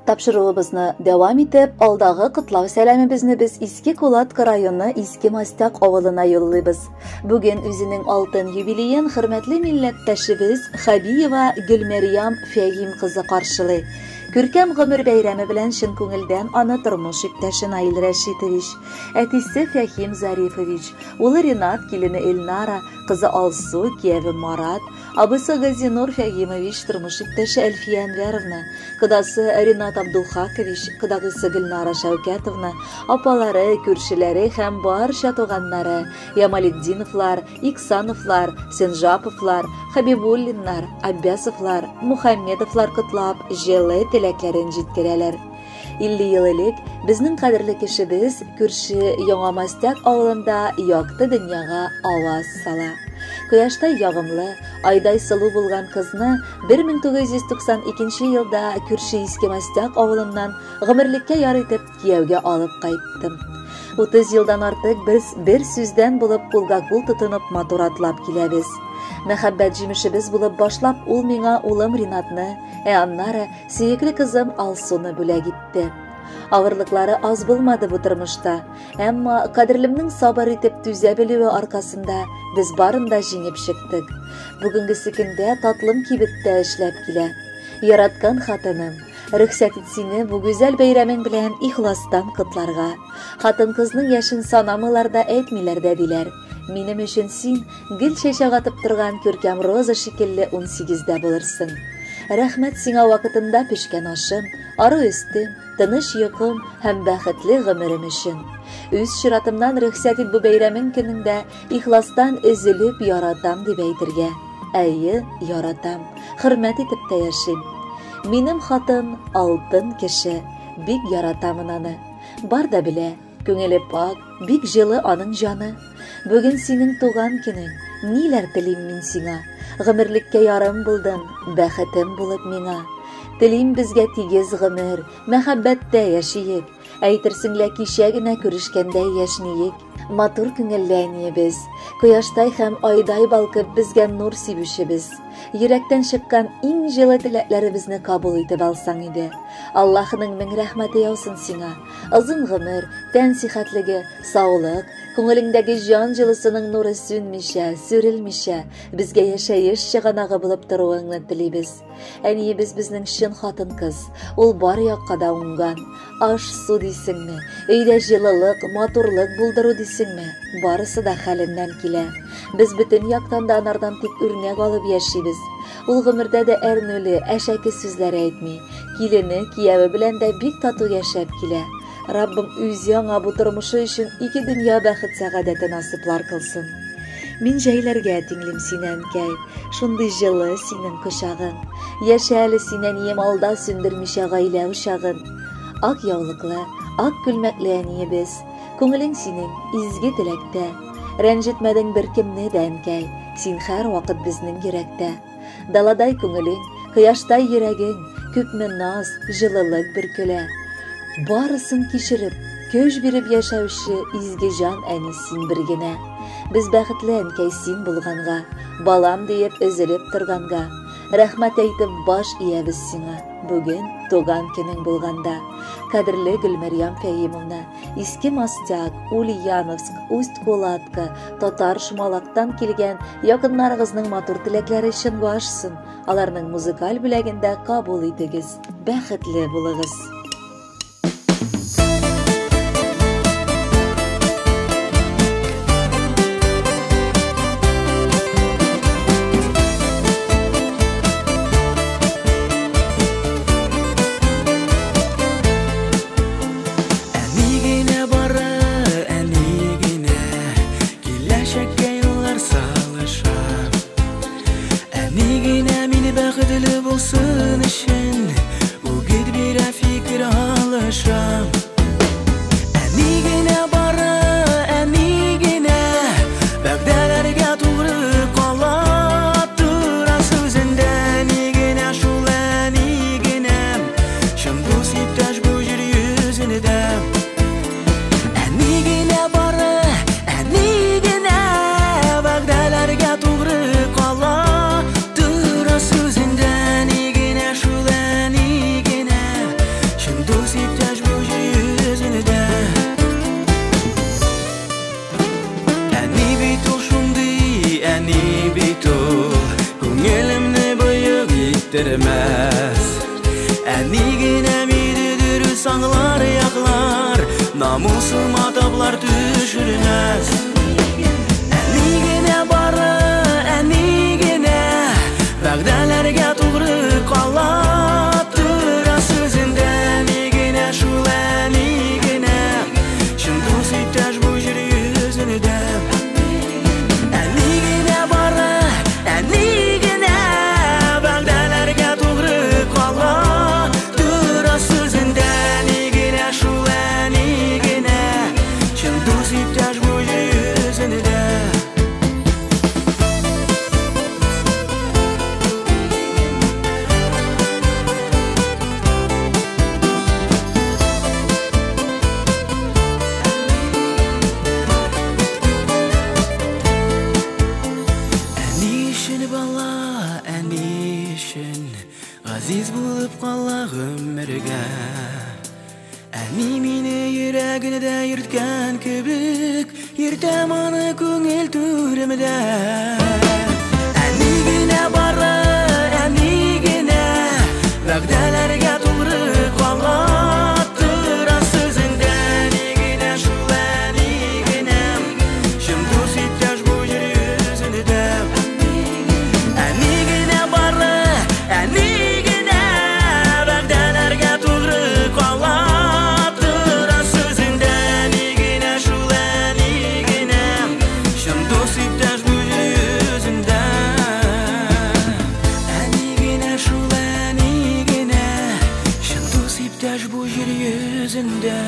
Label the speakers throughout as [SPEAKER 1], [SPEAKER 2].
[SPEAKER 1] Тапшыруыбызны дәвам итеп, алдагы котлау сәламебезне без Иске Кулатка районы Иске Мастяк авылына юллыйбыз. Бүген үзенең алтын юбилеен хөрмәтле милләттәшебез Хабиева Гөлмәрьям Фәһим кызы каршылый. Күркәм гомер бәйрәме белән чын күңелдән аны тормыш иптәше Наил Рәшитович, әтисе Фәһим Зарифович, улы Ринат, килене Эльнара, кызы Алсу, кияве Марат, абысы Газинур Фәһимович, тормыш иптәше Әлфия Әнвәровна, кодасы Ринат Абдулхакович, кодагысы Гөлнара Шәүкәтовна, апалары, күршеләре һәм барча туганнары Ямалетдиновлар, Иксановлар, Сенжаповлар, Хабибуллиннар, Аббясовлар, Мухаммедовлар котлап, җылы теләкләрен җиткерәләр. 50 ел элек безнең кадерле кешебез күрше Яңа Мастяк авылында якты дөньяга аваз сала. Кояштай ягымлы, айдай сылу булган кызны 1992 елда күрше Иске Мастяк авылыннан гомерлеккә яр итеп кияүгә алып кайттым. 30 елдан артык без бер сүздән булып кулга кул тотынып матур атлап киләбез. Мәхәббәт җимешебез булып башлап ул миңа улым Ринатны, ә аннары сөекле кызым Алсуны бүләк итте. Авырлыклары аз булмады бу тормышта, әмма кадерлемнең сабыр итеп түзә белүе аркасында без барын да җиңеп чыктык. Бүгенгесе көндә татлым кибеттә эшләп килә. Яраткан хатыным, рөхсәт ит сине бу гүзәл бәйрәмең белән ихластан котларга. Хатын-кызның яшен санамыйлар да әйтмиләр дә диләр. Минем өчен син гел чәчәк атып торган күркәм роза шикелле 18-дә булырсың. Рәхмәт сиңа вакытында пешкән ашым, ару өстем, тыныч йокым һәм бәхетле гомерем өчен. Үз чиратымнан рөхсәт ит бу бәйрәмең көнендә ихластан өзелеп яратам дип әйтергә. Әйе, яратам, хөрмәт итеп тә яшим. Минем хатын алтын кеше, бик яратамын аны. Бар да белә, күңеле пак, бик җылы аның җаны. Бүген синең туган көнең, ниләр телим мин сиңа? Гомерлеккә ярым булдың, бәхетем булып миңа. Телим безгә тигез гомер, мәхәббәттә яшиек. Әйтерсең лә кичә генә күрешкәндәй яшьниек. Матур күңелле әниебез, кояштай һәм айдай балкып безгә нур сибүчебез. Йөрәктән чыккан иң җылы теләкләребезне кабул итеп алсаң иде. Аллаһының мең рәхмәте яусын сиңа. Озын гомер, тән сихәтлеге, саулык, күңелеңдәге җан җылысының нуры сүнмичә, сүрелмичә, безгә яшәеш чыганагы булып торуыңны телибез. Әниебез безнең чын хатын-кыз. Ул бар якка да уңган. Аш-су дисеңме, өйдә җылылык, матурлык булдыру дисеңме, барысы да хәленнән килә. Без бөтен яктан да анардан тик үрнәк алып яшибез. Ул гомердә дә әрнүле, әшәке сүзләр әйтми. Килене, кияве белән дә бик тату яшәп килә. Раббым үзе аңа бу тормышы өчен ике дөнья бәхет сәгадәте насыйплар кылсын. Мин җәйләргә тиңлим сине, әнкәй. Шундый җылы синең кочагың. Яшә әле син, әнием, алда сүндермичә гаилә учагын. Ак яулыклы, ак күлмәкле әниебез, күңелең синең изге теләктә. Рәнҗетмәдең беркемне дә, әнкәй, син һәрвакыт безнең йөрәктә. Даладай күңелең, кояштай йөрәгең, күпме наз, җылылык бөркелә. Барысын кичереп, көч биреп яшәүче изге җан әни син бер генә. Без бәхетле, әнкәй, син булганга, балам диеп өзелеп торганга. Рәхмәт әйтеп баш иябез сиңа, бүген туган көнең булганда. Кадерле Гөлмәрьям Фәһимовна, Иске Мастяк, Ульяновск, Усть-Кулатка, Татар Шумалактан килгән якыннарыгызның матур теләкләре чынга ашсын. Аларның музыкаль бүләген дә кабул итегез. Бәхетле булыгыз.
[SPEAKER 2] Әни генә бары, әни генә киләчәккә юллар салыша. Әни генә мине бәхетле булсын өчен үгет бирә, фикер алыша. Әни генә бары, әни генә вәгъдәләргә тугры кала тора сүзендә. Әни генә шул, әни генә чын дус иптәш бу җир йөзендә. Әни генә бары, әни генә вәгъдәләргә тугры кала тора сүзендә. Әни генә шул, әни генә иттермәс. Әни генә мине дөрес аңлар, яклар, намусыма таплар төшермәс. Әни генә бары, әни генә вәгъдәләргә тугры кала тора сүзендә. Әни генә шул, әни генә чын дус иптәш бу җир йөзендә. Әни генә бары, әни генә вәгъдәләргә тугры кала тора сүзендә. Әни генә шул, әни генә чын дус иптәш бу җир йөзендә. Әни өчен бала, әни өчен газиз булып кала гомергә. Әни мине йөрәгендә йөрткән кебек, йөртәм аны күңел түремдә. Әни генә бары, әни генә вәгъдәләргә тугры кала тора сүзендә. Әни генә шул, әни генә чын дус иптәш бу җир йөзендә. Әни генә бары, әни генә вәгъдәләргә тугры кала тора сүзендә. Әни генә шул, әни генә чын дус иптәш бу җир йөзендә. Әни генә шул, әни генә чын дус иптәш бу җир йөзендә.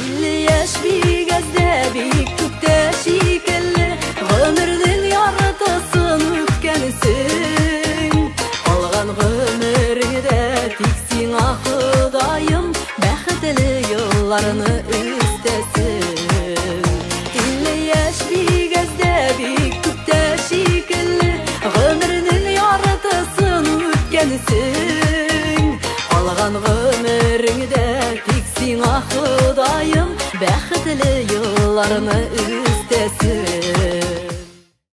[SPEAKER 1] Илле яшь бик әздә, бик күптә шикелле, гомернең яртысын үткәнсең. Калган гомереңдә тик сиңа Ходаем бәхетле елларны өстәсен. Илле яшь бик әздә, бик күптә шикелле, гомернең яртысын үткәнсең. Калган гомереңдә тик сиңа Ходаем бәхетле елларны өстәсен.